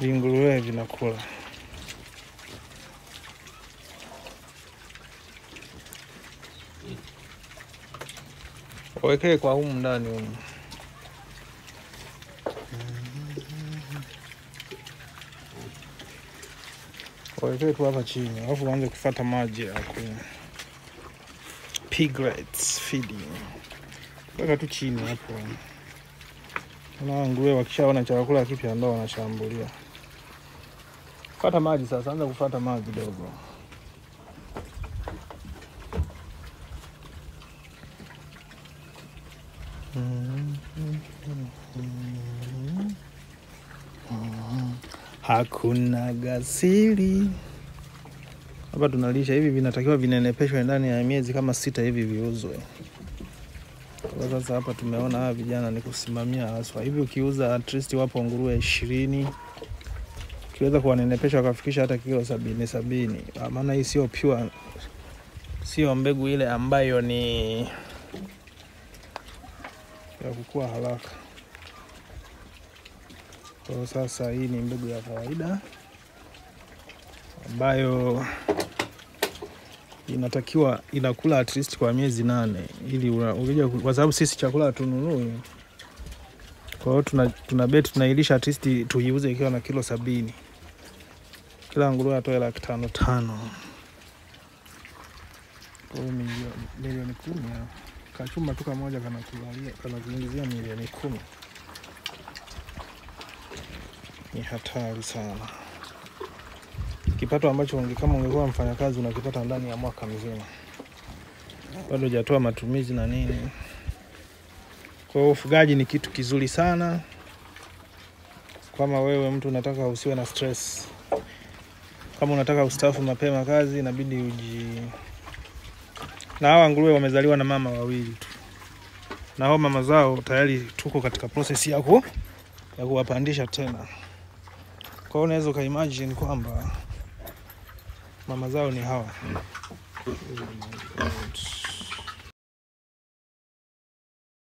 Vinguruwe vinakula. Wawekee kwa humu ndani humu. Wawekee tu hapa chini, alafu waanze kufuata maji ya kunywa. Piglets feeding. Weka tu chini hapo. Na nguruwe wakishaona chakula kipya ndio wanashambulia. Fuata maji sasa, anza kufuata maji dogo. Hakuna gasili. Hapa tunalisha hivi, vinatakiwa vinenepeshwe ndani ya miezi kama 6 hivi viuzwe. Kwa sasa hapa tumeona hawa vijana ni kusimamia haswa. Hivi ukiuza at least wapo nguruwe 20. Ukiweza kuwanenepesha wakafikisha hata kilo 70. Maana hii sio pure, sio mbegu ile ambayo ni ya kukua haraka. Kwa sasa hii ni mbegu ya kawaida ambayo inatakiwa inakula at least kwa miezi 8 ili ukija, kwa sababu sisi chakula hatununui. Kwa hiyo tuna bet tunailisha at least tuiuze ikiwa na kilo 70. Kila nguruwe atoe 500,000. Kwa hiyo milioni 10. Kachuma tu kamoja kanakulalia, kanakuingizia milioni 10. Ni hatari sana. Kipato ambacho kama ungekuwa mfanyakazi unakipata ndani ya mwaka mzima. Bado hujatoa matumizi na nini. Kwa hiyo ufugaji ni kitu kizuri sana. Kama wewe mtu unataka usiwe na stress. Kama unataka ustaafu mapema kazi inabidi uji. Na hawa nguruwe wamezaliwa na mama wawili tu. Na hao mama zao tayari tuko katika process ya kuwapandisha tena. Kwa hiyo unaweza ukaimagine kwamba mama zao ni hawa. Oh my God.